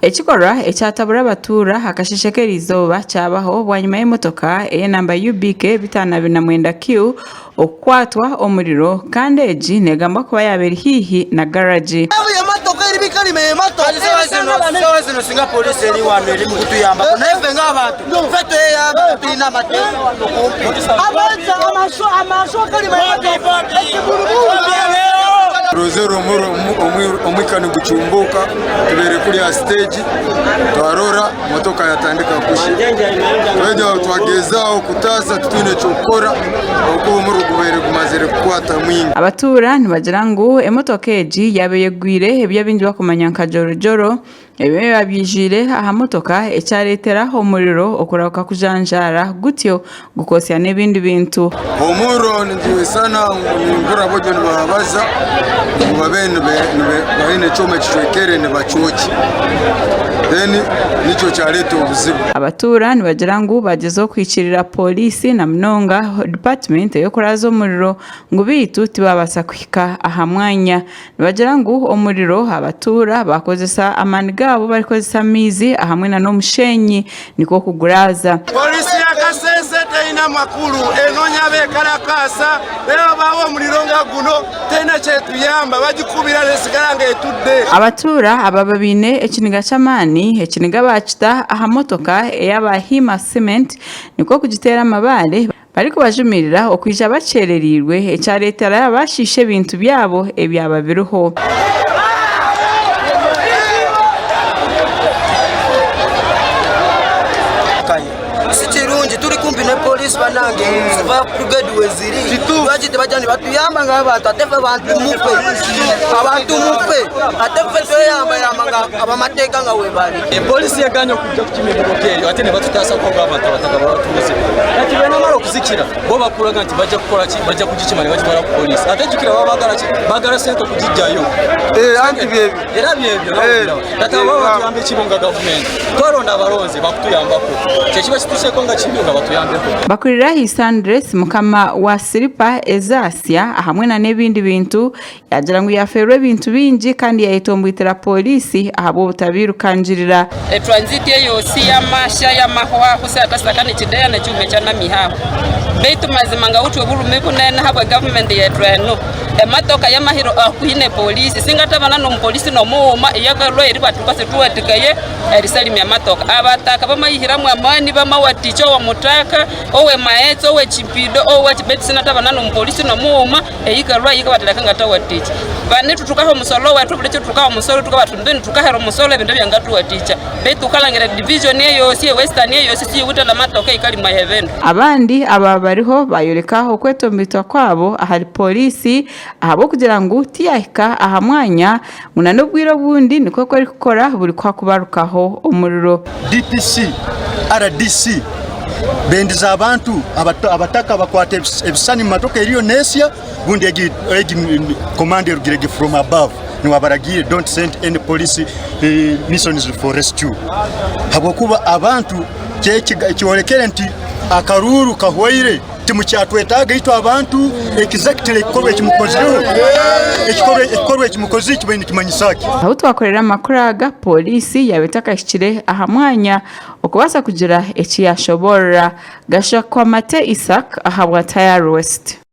Ekikorwa ekyatabura abatuura akasheeshe k'eriizooba kyabaho bwanyima y'emotoka ey'enamba UBK 549Q okukwatwa omuriro kandi egi negambwa kuba yaaba eri haihi na garagi. Turozere omurro omwika nigucumbuka tubaire kuri aha siteegi twarora motoka yatandika kushya twegye twagezaho kutaasa titwine ky'okukora ahabw'okuba omurro gubaire gumazire kukwata mwingi. Abatuura nibagira ngu emotoka egi yaaba eyegwire ebi abaingi barikumanya nka jorojoro Ebi biba byijiire aha motoka ekyareetera omuriro okurahuka kujanjaara gutyo gukotsya n'ebindi bintu. Omurro nigwisana ngu nimpurira b'oryo nibabaza ngu babe baine ekyoma ekicwekere nibakyokya then nikyo kyareta obuzibu. Abatuura nibagira ngu bagyezaho kuhikirira pooriisi na munonga dipatimenti ey'okuraaza omuriro ngu beitu tibabaasa kuhika aha mwanya. Nibagira ngu omuriro abatuura baakozesa amaani gaabo barikukozesa amaizi ahamwe nana omusheenyi nikwo kuguraaza. Polisi ya Kasese teine makuru, enonya abekalakasa reero bawa omuriro nga guno teine kyetuyamba bagikubira nesigara nga etudde. Abatuura aba baine ekiniga ky'amaani, ekiniga baakita aha motoka ey'aba Hima Cement nikwo kugiteera amabaare. Barikubajumirira okwija bakyerereirwe ekyareetera baashiisha ebintu byabo ebyaba biriho. Si kirungi turi kumpi ne polisi banange fire brigade weziri lwaki tibajja nibatuyamba nga abantu ate ffe bantu mufe abantu mufe ate ffe tweyambayamba nga abamateeka nga webali. Polisi yaganye okujja kukima emotoka eyo ate nebatutaasa kuba abantu abataka babatuuze kati bwenamara okuzikira bo bakuraga nti bajja kukora ki bajja kugikima nebagitwara ku polisi ate jukira baba bagala ki bagala sente okugijjayo Eh, anti byebyo era byebyo Eh, kati abo baba batuyamba ekibo nga gavumenti twalonda abalonzi bakutuyambako kyekiba kituseeko nga kibi nga batuyambeko Bakurira Hisandres mukama wa siripa ezasya ahamwe na n'ebindi bintu Yaagira ngu yaafeerwa ebintu bingi kandi yaayetomboitera pooriisi ahabw'obutabirukangirira. Etranziti eyosi yamasha yamahwaho satasaka nekideya nekyuma ekyanamihaho beitu mazima ngawutwe oburumi bunene ahabwa gavumenti yetu enu emotoka yamahiro hakuhi nepolisi singa tabana nomupolisi nomughuma iyakalwa eri batukase tuwatikaye erisalimya emotoka abataka bamayihiramu amani bamawatikya owomutaka owemaghetse owechipido owaki beitu sinatabana nomupolisi nomughuma Eyikalwa yikabatereka nga tawatikya. Bane tutukaha omusolo wethu buli kiro tukaha omusolo tukaba tuti mbenu tukahera omusolo ebintu ebyangatuwatikya. Beitu wukalangira division eyosi e western eyosi siyiwithe namatoka eyikalimayo ebindu. Abandi abaaba bariho baayoreka okwetomboitwa kwabo ahari pooriisi ahabw'okugira ngu tiyahika aha mwanya ngu na n'obwire obundi nikwo ku erikukora buri ku hakubarukaho omuriro. DPC, rdc bendize abantu abataka bakwata ebisani mumatoka eriyo nesya bundi egi command erugire ge from above niwe abaragiire don't send any police missions for rescue habwokuba abantu kyorekere nti akaruuru kahwaire Timukyatwetaaga itwe abantu. Exactly ekikorwa eki mukozireho, ekikorwa ekikorwa eki mukozire kibaire nikimanyisa ki? Ahu twakorera amakuru aga, Pooriisi yaaba etakahikire aha mwanya okubaasa kugira eki yaashoboorora. Gashakwa Mate Isaac ahabwa Tayari West.